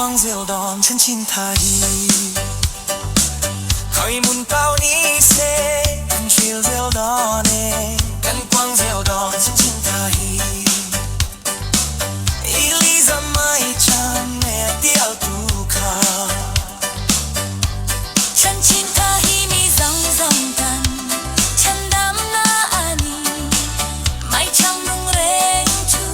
puang zel dawn chanchin tha hi. Khawi hmun pawh ni se kan hril zel dawn e. Kan puang zel dawn chanchin tha hi. Eliza mai chan e a tial tu kha. Chanchin tha hi mi zawng zawng tan chhandamna a ni. Maicham nung reng chu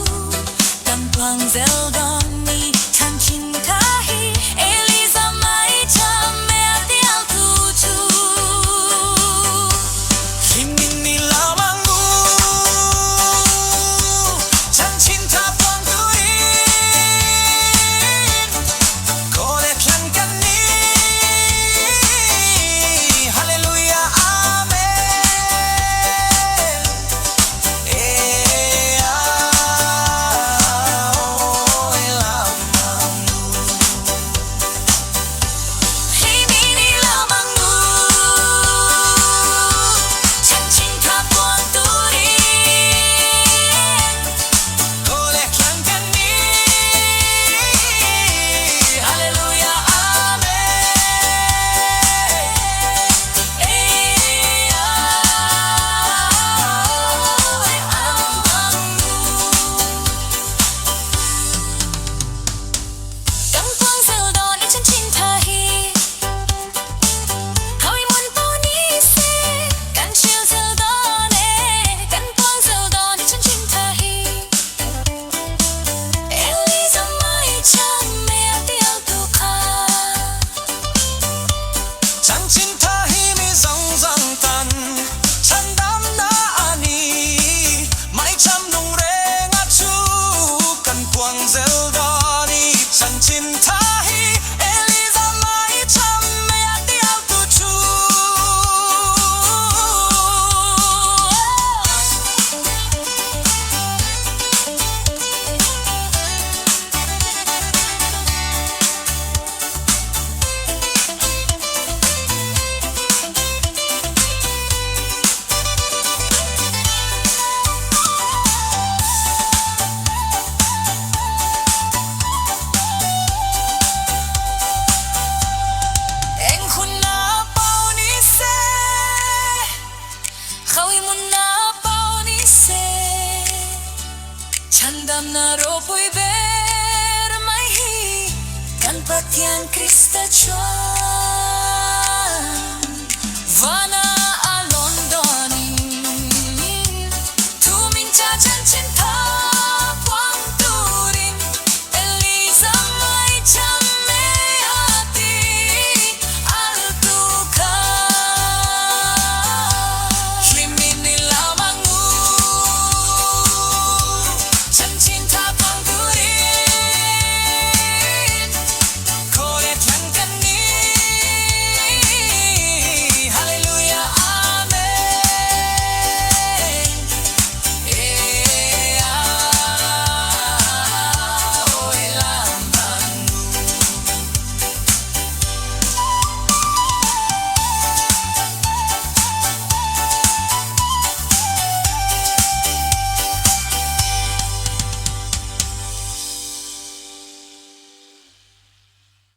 kan puang zel dawn ni. Chanchin tha hi Eliza maicham e a tial tu chu. Hlimin ni lo ang u, chanchin tha puang turin Kawle thlan kan ni, Hallelujah Amen. E a o e lam ang u. Hlimin i lawm ang u, chanchin tha puang turin. Kawle thlan kan ni, Hallelujah Amen. E a o e lam ang u. Kan puang zel dawn i chanchin tha hi. Khawi hmun pawh ni se kan hril zel dawn e. Kan puang zel dawn i chanchin tha hi. Eliza maicham e a tial tu kha. Chanchin tha hi mi zawng zawng tan chhandamna a ni. Maicham nung reng a chu kan puang zel dawn i chanchin tha hi. Eliza maicham e a tial tu chu. Eng hunah pawh ni se, Khawi hmunah pawh ni se, chhandamna ropui ber mai hi kan Pathian Krista chuan.